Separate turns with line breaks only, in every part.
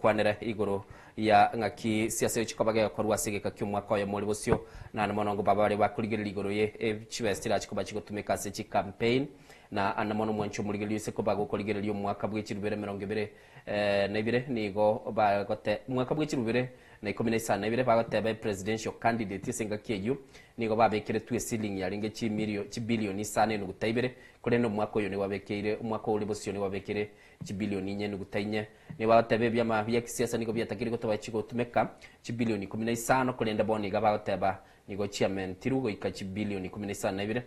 Gegokwanera igoro ya ng'aki siasa chikoba gegokorwa ase egeka ki'omwaka oyomo ore bosio, naende mono ngo babe bare bakorigereria igoro ye chibesa chirache koba chigotumeka ase chicampaign, na ande mono omwanchi omorigereria ase koba gokorigereria omwaka bwe chirubere 22 nigo bagote omwaka bwe 2012 bagoteba epresidential candidate ase engaki eyio nigo babekeretwe eceiling yarenge chimilio chibilioni 5.2, korende omwaka oyo nigo babekeire omwaka ore bosio nigo babekeire chibilioni 4.4. Nigo bagoteba ebiama bia kisiasa nigo biatakire gotoba chigotumeka chibilioni 15, korende bono iga bagoteba nigo chiamentirwe goika chibilioni 52.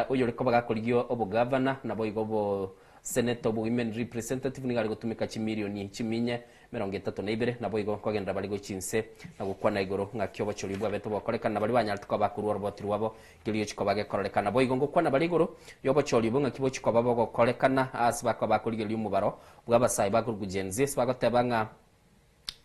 Oyore koba gakorigia obogavana naboigo obo senator obo women representative nigo are gotumeka chimilioni chiminye 32, naboigo nkogenderera bare gochia inse na gokwana igoro ng'aki obochori bwabete bokorekana na baria banyarete koba bakorua oroboti rwabo keria gochia koba gekororekana. Boigo ngokwana bare igoro y'obochori obo ng'aki bochia koba bogokorekana ase bakoba bakorigereria omobaro bw'abasae bakorokwa Gen Z ase bagoteba ng'a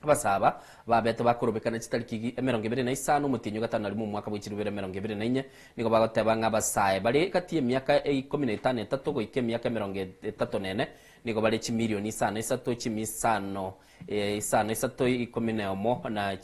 abasae aba babete bakorobekana chitariki 25 omotienyi o gatano na rimo omwaka bwe chirubere 24. Nigo bagoteba ng'a abasae bare gati y'emiaka 15 etato goika emiaka 34 nigo bare chimilioni isano isato chimi isano isano isato 11 na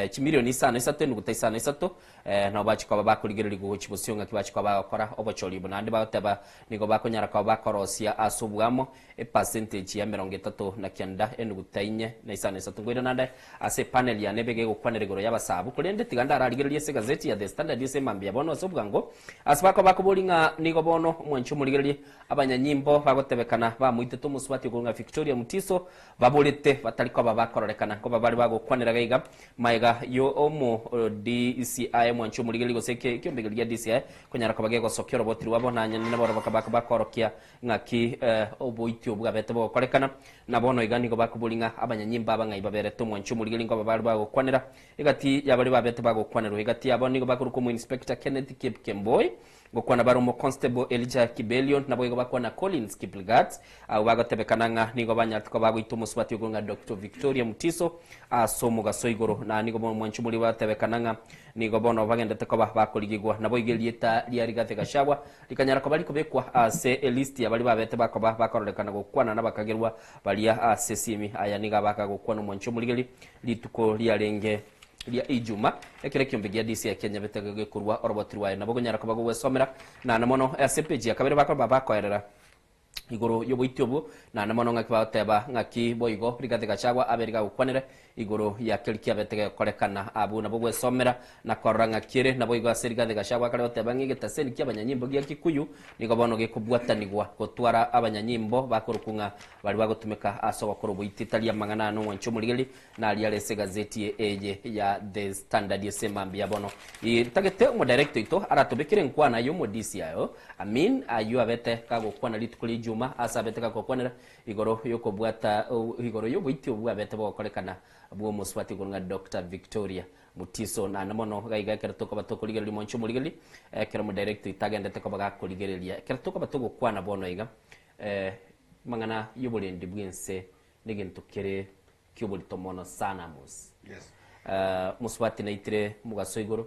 chimilioni isano isato enuguta isano isato nabo bachia koba bakorigererigwa gochia bosio ng'aki bachia koba bagokora obochori obo. Naende bagoteba nigo bakonyara koba bakorosia ase oboamo epercentage ya 39 enuguta inye na isano isato. Nkoira naende ase epanel yane ebe gegokwanera igoro y'abasabu, korende tiga ndararigererie ase egazeti ya The Standard ase emambia bono ase obwango ase bakoba bakoboria ng'a nigo bono omwanchi omorigererie abanyanyimbo bagotebekana bamoitete omosubati okorwa ng'a Victoria Mutiso baborete batari koba bakororekana nkoba bare bagokwanera gaiga maega yo omo DCI omwanchi omorigererie gose ekiombe gia DCI konyara koba gegosokia oroboti rwabo na nyene nabo bakorokia ng'aki oboiti obwo bwabete bogokorekana. Na bono iga nigo bakoboria ng'a abanyanyimbo aba ng'ai baberete omwanchi omorigeri nkoba bare bagokwanera egati y'abaria babete bagokwanerwa. Egati yabo nigo bakorokwa omoinspector Kenneth Kipkemboi, gokwana bare omoconstable Elijah Kibelion, naboigo bakwana Collins Kiplagat, abwo bagotebekana ng'a nigo banyarete koba bagoita omosubati okorwa ng'a Doctor Victoria Mutiso ase omogaso igoro. Na nigo omwanchi omorigeri bagotebekana ng'a nigo bono bagendete koba bakorigigwa. Naboigo erieta ria Rigathi Gachagua Rikanyara koba rikobekwa ase elisti ya baria babete bakoba bakororekana gokwana nabakagerwa baria ase esimi. Aya nigo abaka gokwana omwanchi omorigeri rituko riarenge ria Ijuma, ekero ekiombe gia DCI kianyabete gekorua oroboti rwaye. Nabo gonyara koba gogwesomera naende mono ase epeji ya kabere bakoba bakoerera igoro y'oboiti obwo, naende mono ng'aki bagoteba ng'aki boigo Rigathi Gachagua abe rigagokwanere igoro ya keria kiabete gekorekana. Abwo nabwo gwesomera na korora ng'aki ere. Naboigo ase Rigathi Gachagua akare goteba ng'a egetaseni ki'abanyanyimbo gia Kikuyu nigo bono gekobwatanigwa gotwara abanyanyimbo bakorokwa ng'a baria bagotumeka ase ogokora oboiti. Tari amang'ana aya nong'wancha omorigeri Naria are ase egazeti eye ya The Standard ase mambia bono. Ntagete omodirector oito aratobekere enkwana y'omodisi ayo Amin ayio abete kagokwana rituko ria Ijuma ase abete gakokwanera igoro yokobwata igoro y'oboiti obwo abete bogokorekana bw'omosubati okorwa ng'a Doctor Victoria Mutiso. Naende mono gaiga ekero tokoba tokorigereria omonche omorigereria ekero omodirector oito agendete koba gakorigereria ekero tokoba togokwana bono iga amang'ana y'oborendi bw'ense negento kere ki'oborito mono sana Amos.
Yes.
Mosubati naitire mogaso igoro,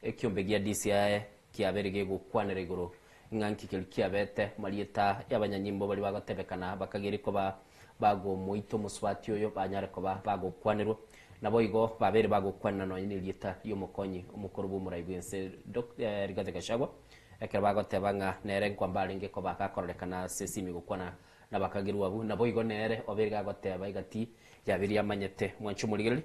ekiombe gia DCI kiabere gegokwanera igoro ng'a nki keria kiabete marieta y'abanyanyimbo baria bagotebekana bakageri koba bagomoita omosubati oyo banyare koba bagokwanerwa. Naboigo babere bagokwanera nonya nerieta ri'omokonyi omokoro bw'omorai bw'ense Rigathi Gachagua ekero bagoteba ng'a nere nkwamba arenge koba gakororekana ase esimi gokwana Nabakagerwa abwo, naboigo nere obeire gagoteba egati ya biria amanyete. Mwanche omorigereria.